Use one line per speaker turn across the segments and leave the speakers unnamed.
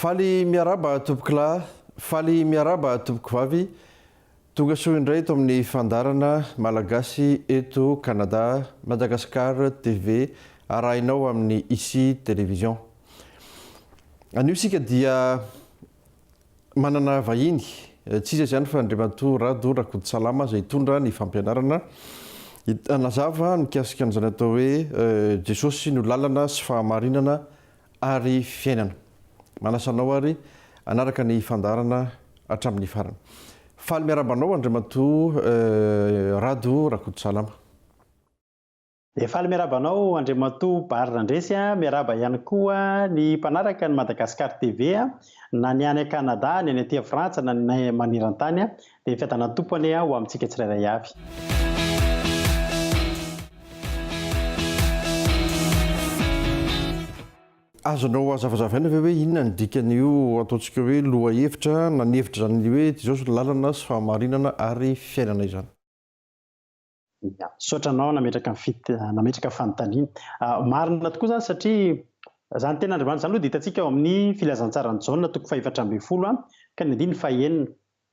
Faly miarahaba tompokolahy, faly miarahaba tompokovavy, tonga soa indray eto amin'ny fandaharana Malagasy eto Canada, Madagascar TV, arahinao amin'ny Ici Télévision. Anio isika dia manana vahiny, tsy iza izany fa Andriamatoa Rado Rakotosalama izay hitondra ny fampianarana hanazava mikasika an'izany atao hoe Jesosy no lalana sy fahamarinana ary fiainana. Manasa anao ary hanaraka ny fandaharana hatramin'ny farany. Faly miarahaba anao Andriamatoa Rado Rakotosalama.
Dia faly miarahaba anao Andriamatoa Bary Randresy a, miarahaba ihany koa ny mpanaraka ny Madagascar TV na ny any Canada, ny any aty Frantsa na ny maneran-tany dia ny fiadanan'ny Tompo anie ho amintsika tsirairay avy.
Azonao hazavazavaina ve hoe inona ny dikan'io ataontsika hoe lohahevitra na ny hevitr'izany hoe Jesosy no lalana sy fahamarinana ary fiainana izany?
Ya, misaotra anao nametraka ny fit, nametraka fanontaniana. Marina tokoa izany satria izany tenin'Andriamanitra izany aloha dia hitantsika ao amin'ny filazantsaran'i Jaona toko fahefatra ambin'ny folo ka ny andininy fahenina.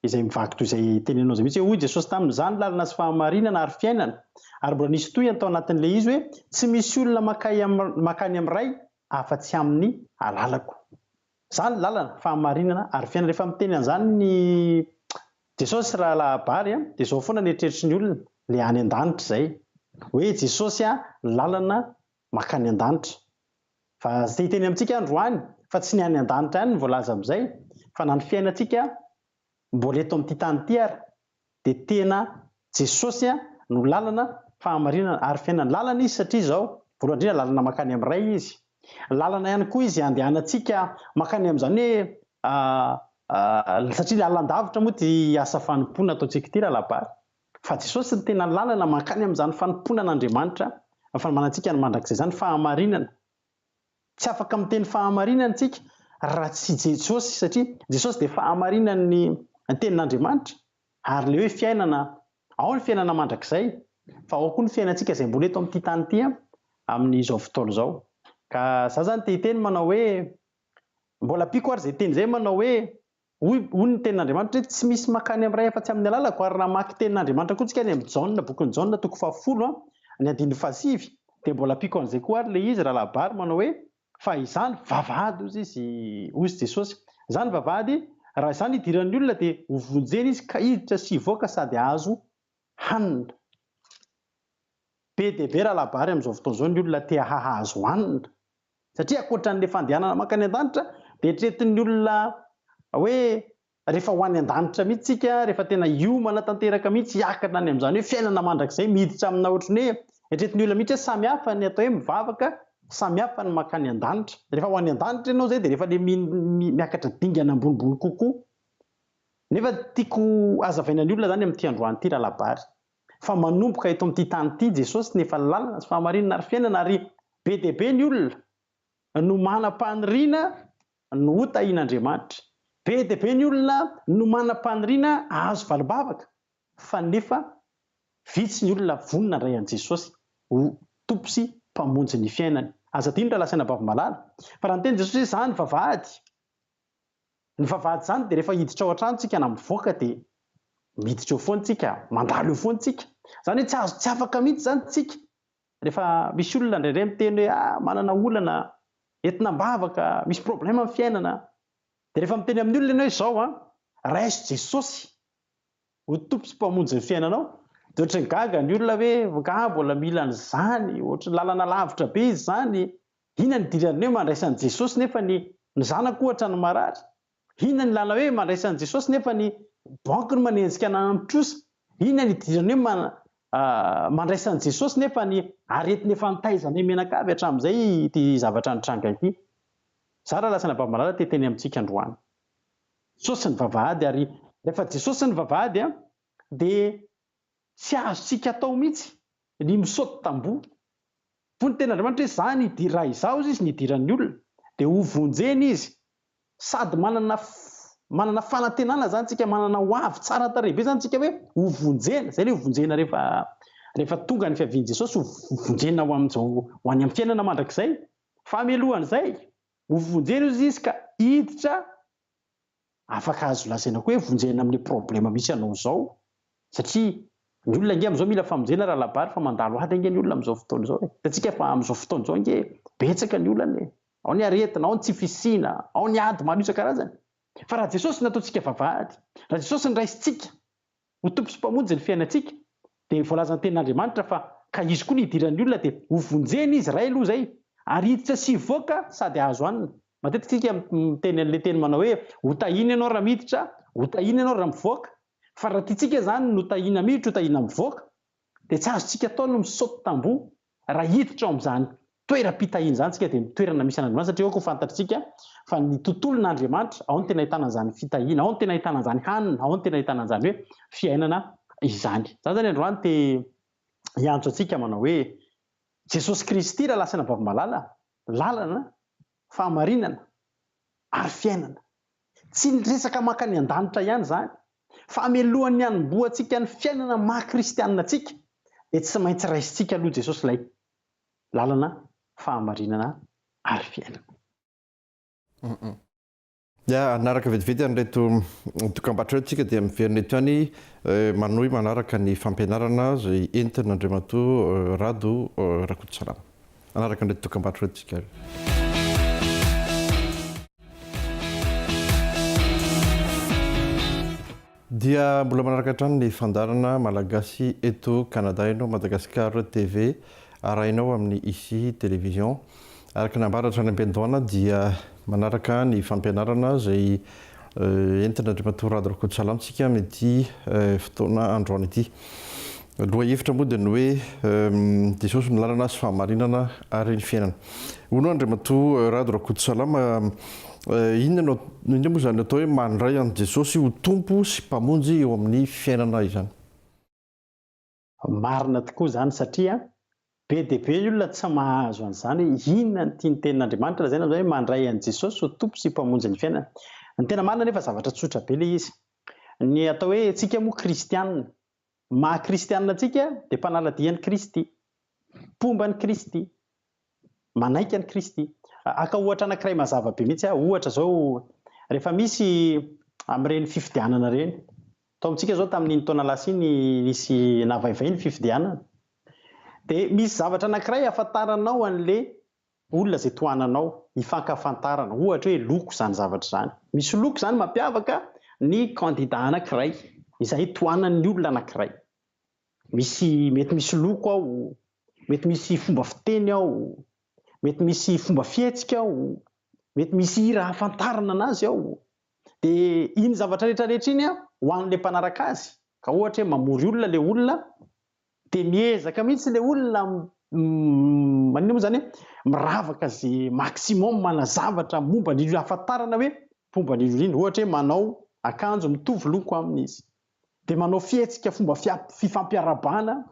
Izay mivaky toy izay teneninao izay mihitsy hoe hoy Jesosy taminy, Izaho no lalana sy fahamarinana ary fiainana. Ary mbola nisy tohiny tao anatin'ilay izy hoe tsy misy olona makay mankany amin'ny Ray afa-tsy amin'ny alalako. Izaho no lalana, fahamarinana ary fiainana. Rehefa miteny an'izany ny Jesosy rahalahy Bary dia izao foana ny eritreritry ny olona, ilay any an-danitra izay. Hoe Jesosy lalana mankany an-danitra. Fa te hiteny amintsika androany fa tsy ny any an-danitra ihany no voalaza amin'izay fa na ny fiainantsika mbola eto amin'ity tany ity ary dia tena Jesosy no lalana, fahamarinana ary fiainana. Lalana Izy satria izao, voalohany indrindra lalana mankany amin'ny Ray Izy. Lalana ihany koa Izy handehanantsika mankany amin'izany hoe satria lalan-davitra moa ity asa fanompoana ataontsika ity Ralabary. Fa Jesosy no tena lalana mankany amin'izany fanompoana an'Andriamanitra, fanomanantsika ny mandrakizay izany, fahamarinana. Tsy afaka miteny fahamarinana isika raha tsy Jesosy, satria Jesosy dia fahamarinan'ny tenin'Andriamanitra. Ary ilay hoe fiainana, ao ny fiainana mandrakizay, fa ao koa ny fiainantsika izay mbola eto amin'ity tany ity amin'izao fotoana izao. Ka za izany te hiteny manao hoe, mbola ampiako ary izay teny izay manao hoe, Hoy, hoy ny Tenin'Andriamanitra hoe, Tsy misy mankany amin'ny Ray afa-tsy amin'ny alalako. Ary raha mamaky Tenin'Andriamanitra koa tsika any amin'ny Jaona, bokin'i Jaona, toko fahafolo, ny andininy fahasivy, dia mbola ampiako an'izay koa ary ilay izy, Rahalahy Barry, manao hoe, Fa izany vavahady, hozy izy, hozy Jesosy, izany vavahady, raha izany hidiran'ny olona dia ho vonjena izy ka hiditra sy hivoaka sady hahazo hanina. Be dia be Rahalahy Barry amin'izao fotoana izao ny olona te hahazo hanina. Satria ankoatra an'ilay fandehanana mankany an-danitra dia eritreretin'ny olona hoe rehefa ho any an-danitra mihitsy isika, rehefa tena hiomana tanteraka mihitsy hiakatra any amin'izany hoe fiainana mandrakizay, miditra amina ohatran'ny hoe eritreretin'ny olona mihitsy hoe samy hafa ny atao hoe mivavaka, samy hafa ny mankany an-danitra. Rehefa ho any an-danitra ianao izay dia rehefa ilay miakatra dingana ambonimbony kokoa. Nefa tiako hazavaina ny olona izany amin'ity androany ity Ralabary. Fa manomboka eto amin'ity tany ity Jesosy nefa lalana sy fahamarinana ary fiainana ary be dia be ny olona no manam-paniriana no ho tahian'Andriamanitra. Be dia be ny olona no manam-paniriana hahazo valim-bavaka fa nefa vitsy ny olona vonona handray an'i Jesosy ho Tompo sy Mpamonjy ny fiainany. Aza adino rahalahy sy anabavy malala fa raha niteny Jesosy hoe izaho ny vavahady, Ny vavahady izany dia rehefa hiditra ao an-trano tsika na mivoaka dia miditra eo foana tsika, mandalo eo foana tsika. Izany hoe tsy azo tsy afaka mihitsy izany tsika. Rehefa misy olona indraindray miteny hoe ah manana olana, entina am-bavaka, misy problème amin'ny fiainana. Dia rehefa miteny amin'ny olona ianao hoe izao an, raiso Jesosy ho Tompo sy Mpamonjy ny fiainanao, dia ohatran'ny gaga ny olona hoe angaha mbola mila an'izany, ohatran'ny lalana lavitra be izy izany, Inona ny idiran'ny hoe mandraisa an'i Jesosy nefa ny ny zanako ohatra no marary? Inona ny ilana hoe mandraisa an'i Jesosy nefa ny banky no manenjika anah amin'ny trosa? Inona ny idiran'ny hoe mandraisa an'i Jesosy nefa ny aretina efa nitaiza anay mianakavy hatramin'izay ity zavatra nitranga ity? Za raha lasa Anabavy-malala te hiteny amintsika androany. Jesosy ny vavahady ary rehefa Jesosy ny vavahady dia tsy azontsika atao mihitsy ny misaoty tamboho. Hoy ny tenin'Andriamanitra hoe, Izaho nidir, raha Izaho hozy izy nidiran'ny olona, dia ho vonjena izy. Sady manana manana fanantenana izany tsika, manana ho avy tsara tarehy be izany tsika hoe ho vonjena. Izay ilay ho vonjena rehefa rehefa tonga ny fiavian'i Jesosy, ho vonjena ho amin'izao ho any amin'ny fiainana mandrakizay. Fa mialohan'izay, ho vonjena hozy izy ka. hiditra afaka azo lazaina koa hoe vonjena amin'ilay problème misy anao izao satria ny olona ange amin'izao mila famonjena Ralabary fa mandalo ady ange ny olona amin'izao fotoana izao e. Hitantsika fa amin'izao fotoana izao ange betsaka ny olana e. Ao ny aretina, ao ny tsy fisiana, ao ny ady maro isan-karazany. Fa raha Jesosy no ataontsika vavahady, raha Jesosy no raisintsika ho Tompo sy Mpamonjy ny fiainantsika, dia voalazan'ny Tenin'Andriamanitra fa ka Izy koa no hidiran'ny olona dia ho vonjena izy, iray aloha izay, ary hiditra sy hivoaka sady hahazo hanina. Matetika isika miteny an'ilay teny manao hoe ho tahiana ianao raha miditra, ho tahiana ianao raha mivoaka. Fa raha tiantsika izany ny ho tahiana miditra, ho tahiana mivoaka, dia tsy azontsika atao ny misaoty tamboho Raha hiditra ao amin'izany toeram-pitahiana izany isika dia ny toerana misy an'Andriamanitra satria aoka ho fantatr'isika fa ny tontolon'Andriamanitra, ao no tena ahitana an'izany fitahiana, ao no tena ahitana an'izany hanina, ao no tena ahitana an'izany hoe fiainana izany. Izaho izany androany te hiantso antsika manao hoe Jesosy Kristy rahalahy sy anabavy malala, lalana, fahamarinana ary fiainana. Tsy ny resaka mankany an-danitra ihany izany, fa amelohan'ny hanombohantsika ny fiainana maha kristianina antsika, dia tsy maintsy raisintsika aloha Jesosy ilay lalana, fahamarinana ary fiainana.
Ya, hanaraka vetivety an'ireto dokambarotra ireto isika dia miverina eto ihany manohy manaraka ny fampianarana izay entin'Andriamatoa Rado Rakotosalama. Hanaraka an'ireto dokambarotra ireto isika ary. Dia mbola manaraka hatrany ny fandaharana Malagasy eto Canada ianao, Madagascar TV, arahinao amin'ny Ici Télévision. Araka ny ambara hatrany am-piandohana dia manaraka ny fampianarana izay entin'Andriamatoa Rado Rakotosalama isika amin'ity fotoana androany ity. Lohahevitra moa dia ny hoe Jesosy no lalana sy fahamarinana ary ny fiainana. Hono Andriamatoa Rado Rakotosalama, inona no inona moa izany atao hoe mandray an'i Jesosy ho Tompo sy Mpamonjy eo amin'ny fiainana izany?
Marina tokoa izany satria be dia be ny olona tsy mahazo an'izany hoe inona no tian'ny tenin'Andriamanitra lazaina amin'izany hoe mandray an'i Jesosy ho Tompo sy Mpamonjy ny fiainana. Ny tena marina anefa zavatra tsotra be ilay izy. Ny atao hoe tsika moa kristianina, Maha kristianina antsika dia mpanara-dia an'i Kristy, mpomba an'i Kristy, manaiky an'i Kristy. Haka ohatra anankiray mazava be mihitsy aho, ohatra izao rehefa misy amin'ireny fifidianana ireny, tao amintsika izao tamin'iny taona lasa iny nisy navaivay ny fifidianana, dia misy zavatra anankiray ahafantaranao an'ilay olona izay tohananao, ifankafantarana, ohatra hoe loko izany zavatra izany. Misy loko izany mampiavaka ny kandida anankiray, izay tohanan'ny olona anankiray. Misy, mety misy loko ao, mety misy fomba fiteny ao, mety misy fomba fihetsika ao, mety misy hira ahafantarana anazy ao. Dia iny zavatra rehetra rehetra iny ho an'ilay mpanaraka azy, ka ohatra hoe mamory olona ilay olona, Dia miezaka mihitsy ilay olona maninona moa izany hoe miravaka ze maximum ana zavatra momba an'io ahafantarana hoe mpomba an'io olona iny. Ohatra hoe manao akanjo mitovy loko aminy izy. Dia manao fihetsika fomba fifampiarahabana.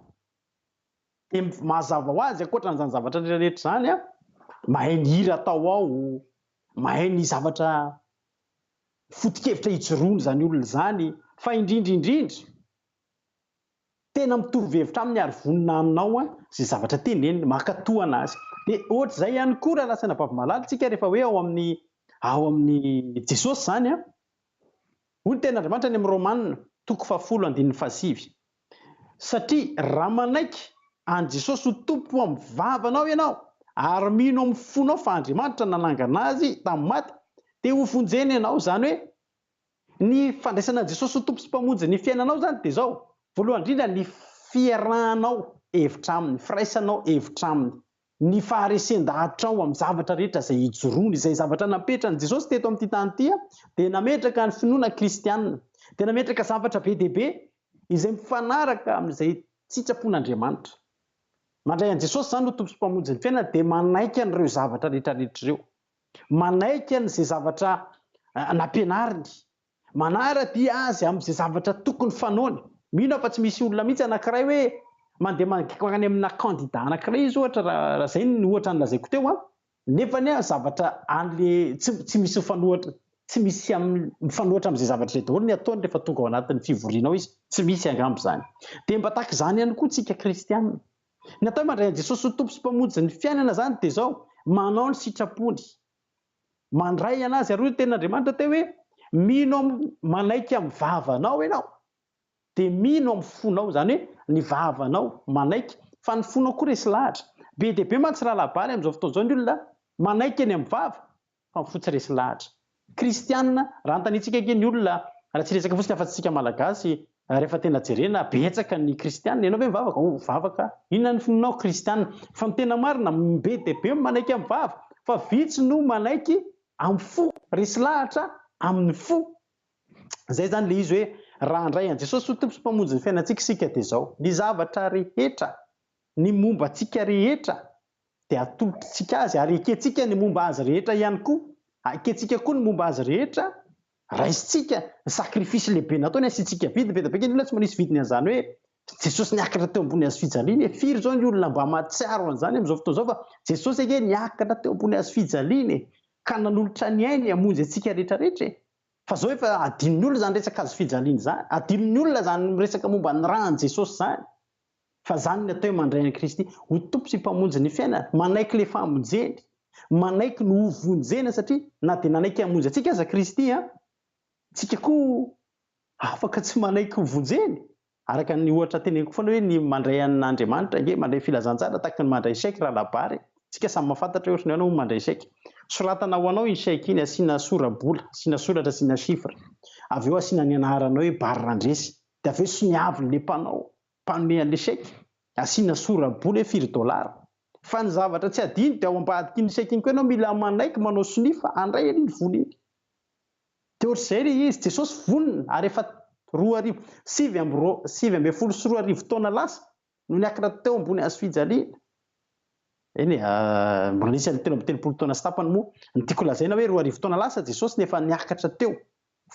Dia mazava ho azy ankoatran'izany zavatra rehetra rehetra izany an, mahay ny hira atao ao, mahay ny zavatra foto-kevitra ijoroany izany olona izany. Fa indrindra indrindra, Tena mitovy hevitra aminy ary vonona hanao izay zavatra teneniny, mankatoa anazy. Dia ohatr'izay ihany koa raha lasa anabavy malala tsika rehefa hoe ao amin'ny ao amin'ny Jesosy izany an. Hoy ny tenin'Andriamanitra any amin'ny Romana, toko fahafolo andininy fahasivy. Satria raha manaiky an'i Jesosy ho Tompo amin'ny vavanao ianao ary mino amin'ny fonao fa Andriamanitra nanangana azy tamin'ny maty dia hovonjena ianao. Izany hoe Ny fandraisana an'i Jesosy ho Tompo sy Mpamonjy ny fiainanao izany dia izao, voalohany indrindra ny fiarahanao hevitra Aminy, firaisanao hevitra Aminy, ny faharesen-dahatrao amin'ny zavatra rehetra izay ijoroany, izay zavatra napetran'i Jesosy teto amin'ity tany ity dia nametraka ny finoana kristianina, dia nametraka zavatra be dia be izay mifanaraka amin'izay sitrapon'Andriamanitra. Mandray an'i Jesosy izany ho Tompo sy Mpamonjy ny fiainana dia manaiky an'ireo zavatra rehetra rehetra ireo. manaiky an'izay zavatra nampianariny, manara-dia azy amin'izay zavatra tokony fanaony. Mino aho fa tsy misy olona mihitsy anankiray hoe mandeha mankany amina candidat anankiray izy ohatra raha izay ny ohatra nolazaiko teo an, nefa anie zavatra an'le tsy tsy misy mifanohitra tsy misy mifanohitra amin'izay zavatra izay daholo ny ataony rehefa tonga ao anatin'ny fivoriana ao izy, tsy misy angamba izany. Dia mba tahaka izany ihany koa tsika kristiana. Ny atao hoe mandray an'i Jesosy ho Tompo sy Mpamonjy ny fiainana izany dia izao, manao ny sitrapony. Mandray an'Azy. Ary hoy ny Tenin'Andriamanitra teo hoe, Mino amin'ny, manaiky amin'ny vavanao ianao, dia mino amin'ny fonao. Izany hoe ny vavanao manaiky, fa ny fonao koa resy lahatra. Be dia be mantsy rahalahy Bary amin'izao fotoana izao ny olona manaiky eny amin'ny vava, fa ny fo tsy resy lahatra. Kristiana, raha anontaniantsika ange ny olona, raha tsy hiresaka fotsiny afa-tsy isika Malagasy, rehefa tena jerena, betsaka ny kristiana, ianao ve mivavaka? Oh, mivavaka aho. Inona ny finoanao? Kristiana. Fa ny tena marina, be dia be ny manaiky amin'ny vava, fa vitsy no manaiky amin'ny fo, resy lahatra amin'ny fo. Izay izany ilay izy hoe, raha handray an'i Jesosy ho Tompo sy Mpamonjy ny fiainantsika isika dia izao, ny zavatra rehetra, ny momba antsika rehetra, dia atolotritsika azy ary ekentsika ny momba azy rehetra ihany koa, ekentsika koa ny momba azy rehetra, raisintsika ny sacrifice lehibe nataony, asiantsika vidiny, be dia be ny olona tsy manisy vidiny an'izany hoe Jesosy niakatra teo ambony hazo fijaliana e, firy izao ny olona mba mahatsiaro an'izany amin'izao fotoana izao fa Jesosy ange niakatra teo ambony hazo fijaliana e, ka nanolotra ny ainy hamonjy antsika rehetra rehetra e. Fa izao efa adinon'ny olona izany resaka hazo fijaliana izany, adinon'ny olona izany miresaka momba ny ràn'i Jesosy izany. Fa izany ny atao hoe mandray an'i Kristy ho Tompo sy Mpamonjy ny fiainana, manaiky ilay famonjeny, manaiky ny ho vonjena satria na dia nanaiky hamonjy antsika aza Kristy an, tsika koa afaka tsy manaiky ho vonjeny. Araka ny ohatra teneniko foana hoe ny mandray an'Andriamanitra ange, mandray filazantsara tahaka ny mandray chèque Ralabary e. Tsika samy mahafantatra hoe ohatran'ny ahoana moa mandray chèque. Soratana ho anao iny chèque iny, asiana sora-bola, asiana soratra, asiana chiffre. Avy eo asiana ny anaranao hoe Bary Randresy. Dia avy eo soniavin'ilay mpanao mpanome an'ilay chèque, asiana sora-bola hoe firy dollars. Fa ny zavatra tsy adino dia ao ambadik'iny chèque iny koa ianao mila manaiky manao sonia fa handray anie iny vola iny. Dia ohatr'izay ilay izy, Jesosy vonona ary efa 2000, 2019 taona lasa no niakatra teo ambony hazofijaliana. Eny e, mbola nisy an'ny 33 taona sy tapany moa. Ny tiako lazaina hoe 2000 taona lasa Jesosy no efa niakatra teo,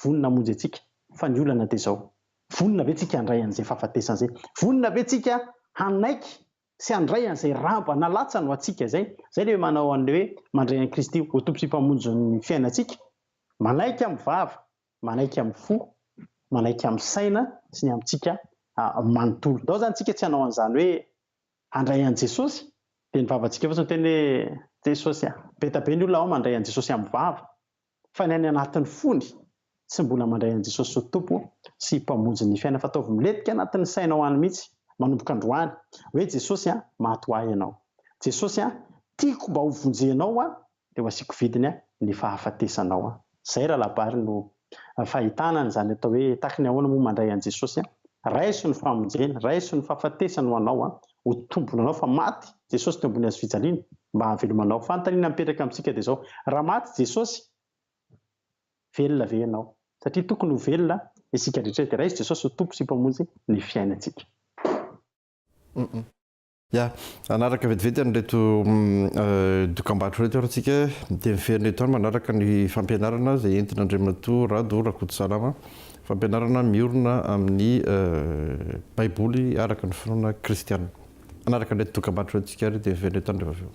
vonona hamonjy antsika. Fa ny olana dia izao, vonona ve tsika handray an'izay fahafatesana izay? Vonona ve tsika hanaiky sy handray an'izay rà mba nalatsany ho antsika izay? Izay ilay hoe manao an'ilay hoe mandray an'i Kristy ho Tompo sy Mpamonjy ny fiainantsika. Manaiky amin'ny vava, manaiky amin'ny fo, manaiky amin'ny saina sy ny amintsika manontolo. Ndao izany tsika tsy hanao an'izany hoe handray an'i Jesosy dia ny vavantsika fotsiny miteny hoe Jesosy a! Be dia be ny olona ao mandray an'i Jesosy amin'ny vava fa ny any anatin'ny fony tsy mbola mandray an'i Jesosy ho Tompo sy Mpamonjy ny fiainana fa ataovy milentika anatin'ny sainao any mihitsy manomboka androany hoe Jesosy a! maty ho ahy Ianao. Jesosy a! tiako mba ho vonjenao aho dia ho asiako vidiny ny fahafatesanao an! Zay Ralabary no fahitana an'izany atao hoe taky ny ahoana moa mandray an'i Jesosy an! Raiso ny famonjena, raiso ny fahafatesany ho anao an! Ho tompony anao fa maty Jesosy teo ambony hazo fijaliana mba hahavelomanao. Fanontaniana mipetraka amintsika dia izao, raha maty Jesosy, velona ve ianao? Satria tokony ho velona isika rehetra dia raiso Jesosy ho Tompo sy Mpamonjy ny fiainantsika.
Ya, hanaraka vetivety an'ireto dokambarotra ireto ary tsika dia miverina eto ihany manaraka ny fampianarana izay entin'Andriamatoa Rado Rakotosalama, fampianarana miorina amin'ny baiboly araka ny finoana kristiana. Hanaraka an'ireto dokambarotra ireto tsika ary dia miverina eto ihany rehefa avy eo.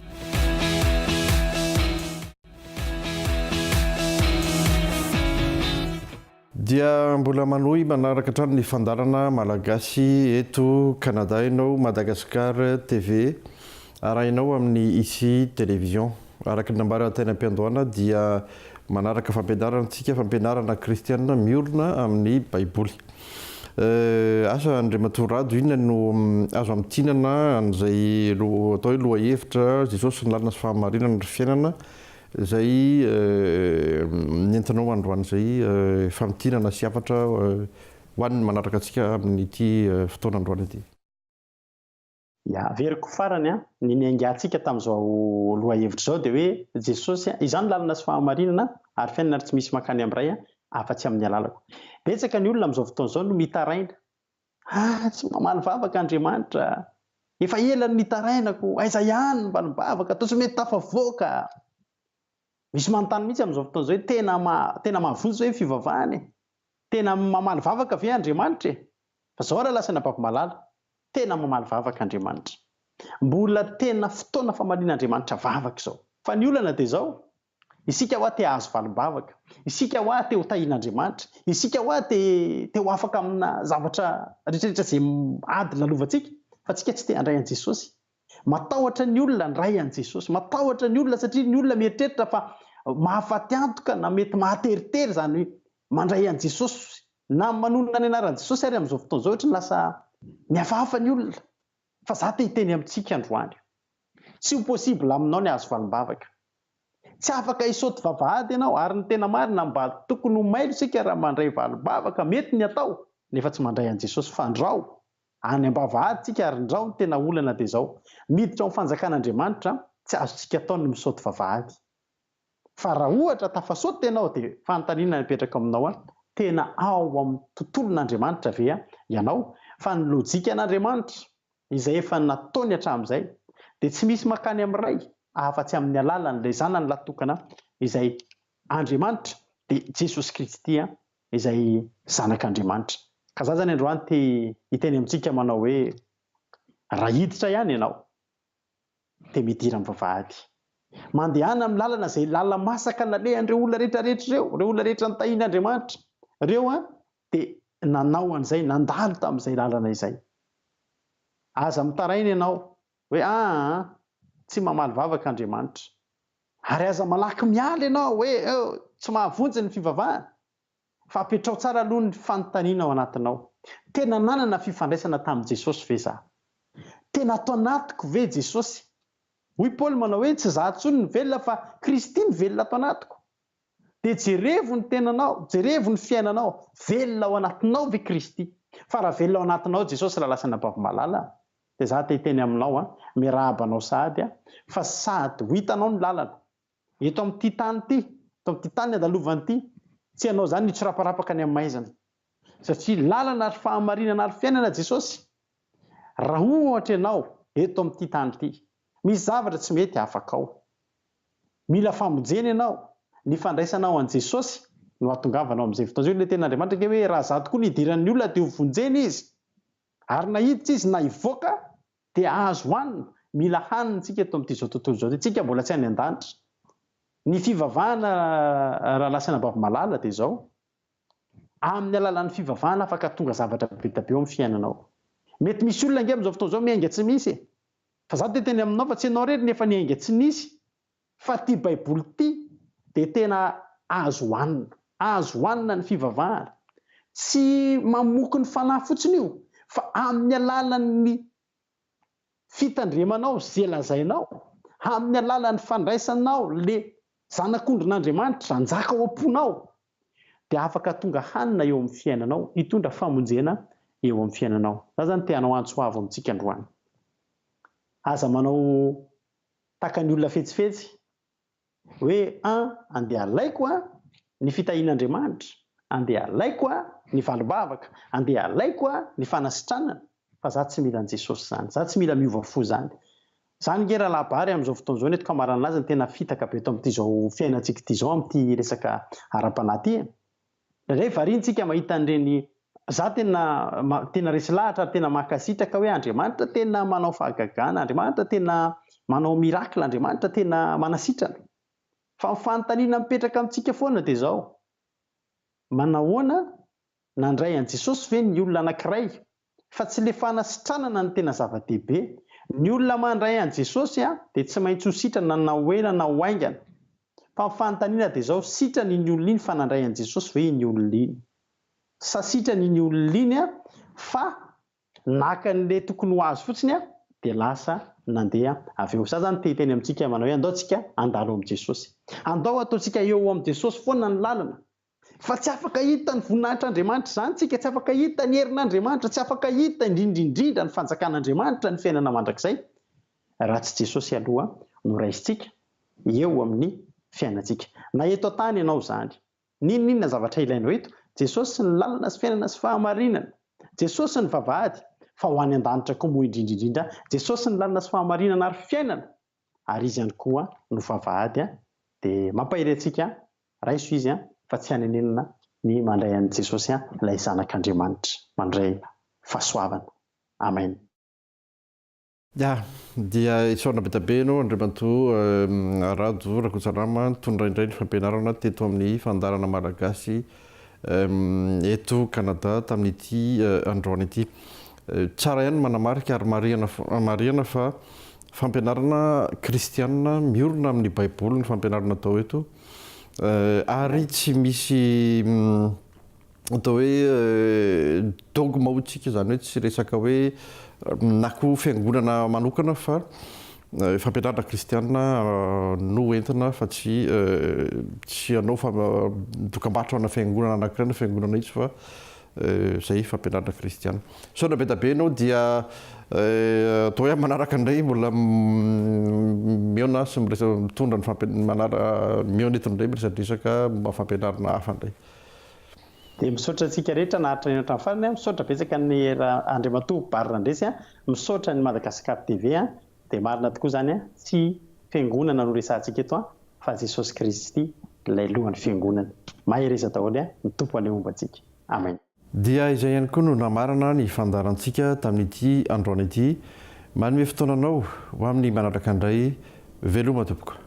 Dia mbola manohy manaraka hatrany ny fandaharana Malagasy eto Canada ianao, Madagascar TV, arahinao amin'ny Ici Télévision. Araka ny nambara teny am-piandohana dia manaraka fampianarana isika, fampianarana kristiana miorina amin'ny Baiboly. Asa Andriamatoa Rado, inona no azo amintinana an'izay atao hoe lohahevitra Jesosy ny lalana sy fahamarinana ary fiainana Izay nentinao androany izay famintinana sy hafatra ho an'ny manaraka antsika amin'ity fotoana androany ity.
Ya, averiko farany an, ny niaingantsika tamin'izao lohahevitra izao dia hoe Jesosy, Izaho no lalana sy fahamarinana ary fiainana ary tsy misy mankany amin'ny Ray afa-tsy amin'ny alalako. Betsaka ny olona amin'izao fotoana izao no mitaraina, ah, tsy mamaly vavaka Andriamanitra, efa ela no nitarainako, aiza ihany ny valim-bavaka, toa tsy mety tafavoaka. Misy manontany mihitsy amin'izao fotoana izao hoe tena tena mahavonjy ve ny fivavahana e? Tena mamaly vavaka ve Andriamanitra e? Fa izao rahalahy sy anabavy malala, tena mamaly vavaka Andriamanitra. Mbola tena fotoana famalian'Andriamanitra vavaka izao. Fa ny olana dia izao, Isika hoa te hahazo valim-bavaka. Isika hoa te ho tahian'Andriamanitra. Isika hoa te te ho afaka amina zavatra rehetrarehetra izay ady lalovantsika. Fa tsika tsy te handray an'i Jesosy. Matahotra ny olona handray an'i Jesosy. Matahotra ny olona satria ny olona mieritreritra fa mahafaty antoka na mety mahateritery izany hoe mandray an'i Jesosy na manonona ny anaran'i Jesosy ary amin'izao fotoana izao ohatry ny lasa mihafahafa ny olona. Fa za te hiteny amintsika androany. Tsy ho possible aminao ny hahazo valim-bavaka. Tsy afaka hisaoty vavahady ianao ary ny tena marina mba tokony ho mailo isika raha mandray valim-bavaka mety ny atao nefa tsy mandray an'i Jesosy fandrao any am-bavahady tsika ary ndrao ny tena olana dia izao miditra ao amin'ny fanjakan'Andriamanitra tsy azontsika atao ny misaoty vavahady fa raha ohatra tafasaoty ianao dia fanontaniana mipetraka aminao an tena ao amin'ny tontolon'Andriamanitra ve ianao fa ny lojikan'Andriamanitra izay efa nataony hatramin'izay, dia tsy misy mankany amin'ny Ray afa-tsy amin'ny alalan'ilay Zanany Lahy-tokana izay Andriamanitra, dia Jesosy Kristy izay Zanak'Andriamanitra. Ka za zany androany te hiteny amintsika manao hoe, raha hiditra ihany ianao, dia midira amin'ny vavahady. Mandehana amin'ny lalana izay lala-masaka nalehan'ireo olona rehetra rehetra ireo, ireo olona rehetra nitahian'Andriamanitra ireo an, dia nanao an'izay, nandalo tamin'izay lalana izay. Aza mitaraina ianao hoe aa tsy mamaly vavaka Andriamanitra. Ary aza malaky miala ianao hoe oh tsy mahavonjy ny fivavahana. Fa apetraho tsara aloha ny fanontaniana ao anatinao. Tena nanana fifandraisana tamin'i Jesosy ve za? Tena ato anatiko ve Jesosy? Hoy Paoly manao hoe tsy za intsony no velona fa Kristy no velona ato anatiko. Dia jerevo ny tenanao, jerevo ny fiainanao, velona ao anatinao ve Kristy? Fa raha velona ao anatinao Jesosy raha lasa anabavy malala dia za te hiteny aminao an, miarahaba anao sahady aho, fa sady ho hitanao ny lalana eto amin'ity tany ity, eto amin'ity tany andalovana ity, tsy ianao izany hitsiraparapaka any amin'ny maizina, satria lalana ary fahamarinana ary fiainana Jesosy, raha ohatra ianao eto amin'ity tany ity, misy zavatra tsy mety afakao, Mila famonjena ianao. Ny fandraisanao an'i Jesosy no hahatongavanao amin'izay fotoana izay. Hoy ilay tenin'Andriamanitra ange hoe raha izaho tokoa no hidiran'ny olona dia ho vonjena izy. Ary na hiditra izy na hivoaka dia hahazo hanina. Mila hanina isika eto amin'ity izao tontolo izao ity. Tsika mbola tsy any an-danitra. Ny fivavahana rahalahy sy anabavy malala dia izao. Amin'ny alalan'ny fivavahana afaka tonga zavatra be dia be eo amin'ny fiainanao. Mety misy olona ange amin'izao fotoana izao miainga tsy misy e. Fa za te teny aminao fa tsy ianao irery nefa ny ainga tsy nisy fa ty baiboly ty de tena azo hoanina, azo hoanina ny fivavahana, tsy mamoky ny fanahy fotsiny io fa amin'ny alalan'ny fitandremanao ze lazainao, amin'ny alalan'ny fandraisanao le zanak'ondrin'Andriamanitra hanjaka ao am-ponao dia afaka tonga hanina eo amin'ny fiainanao, hitondra famonjena eo amin'ny fiainanao. Za zany te hanao antso avo amintsika androany. Aza manao tahaka ny olona fetsifetsy hoe an, andeha alaiko an ny fitahian'Andriamanitra, andeha alaiko an ny valim-bavaka, andeha alaiko an ny fanasitranana, fa za tsy mila an'i Jesosy zany, za tsy mila miova fo zany. Zany nge rahalahy Bary amin'izao fotoana izao ny eto Kamaranalahy zany tena fitaka be eto amin'ity izao fiainantsika ity izao amin'ity resaka ara-panahy ity e. Indraindray variana tsika mahita an'ireny, za tena tena resy lahatra ary tena mankasitraka hoe Andriamanitra tena manao fahagagana, Andriamanitra tena manao miracle, Andriamanitra tena manasitrana. Fa ny fanontaniana mipetraka amintsika foana dia izao, manahoana Nandray an'i Jesosy ve ny olona anankiray? Fa tsy le fanasitranana no tena zava-dehibe. Ny olona mandray an'i Jesosy dia tsy maintsy ho sitrana na ho ela na ho haingana. Fa ny fanontaniana dia izao, sitrana iny olona iny fa nandray an'i Jesosy ve iny olona iny? Sa sitrana iny olona iny fa naka an'le tokony ho azy fotsiny dia lasa nandeha avy eo? Za zany te hiteny amintsika manao hoe andao tsika handalo amin'i Jesosy. Andao ataontsika eo amin'i Jesosy foana ny lalana. Fa tsy afaka hita ny voninahitr'Andriamanitra izany tsika, tsy afaka hita ny herin'Andriamanitra, tsy afaka hita indrindra indrindra ny fanjakan'Andriamanitra, ny fiainana mandrakizay, raha tsy Jesosy aloha no raisintsika eo amin'ny fiainantsika. Na eto an-tany ianao izany, n'inon'inona zavatra ilainao eto, Jesosy ny lalana sy fiainana sy fahamarinana, Jesosy ny vavahady, fa ho any an-danitra koa moa indrindra indrindra, Jesosy ny lalana sy fahamarinana ary fiainana, ary Izy ihany koa no vavahady, dia mampahery antsika Raiso izy fa tsy hanenenana ny mandray an'i Jesosy ilay Zanak'Andriamanitra. Mandray fahasoavana. Amen.
Ya, dia isaorana be dia be ianao Andriamatoa Rado Rakotosalama nitondra indray ny fampianarana teto amin'ny fandaharana Malagasy eto Canada tamin'ity androany ity. Tsara ihany ny manamarika ary marihana marihana fa fampianarana kristianina miorina amin'ny baiboly ny fampianarana atao eto. Ary tsy misy atao hoe dogme hoy tsika, izany hoe tsy resaka hoe na koa fiangonana manokana fa fampianarana kristiana no entina fa tsy tsy hanao dokambarotra ana fiangonana anankiray na fiangonana itsy fa Izay fampianarana kristiana. Misaotra be dia be anao dia atao hoe amin'ny manaraka indray mbola mihaona sy miresaka mitondra ny fampianarana manara mihaona eto indray miresadresaka momba ny fampianarana hafa indray.
Dia misaotra antsika rehetra naharitra nihaino hatramin'ny farany, misaotra betsaka an'i Andriamatoa Bary Randresy, misaotra an'i Madagascar TV, dia marina tokoa izany, tsy fiangonana no resahantsika eto fa Jesosy Kristy ilay lohan'ny fiangonana. Mahereza daholo ny Tompo anie homba antsika. Amen.
Dia izay ihany koa no namarana ny fandaharantsika tamin'ity androany ity. Manome fotoana anao ho amin'ny manaraka indray. Veloma tompoko.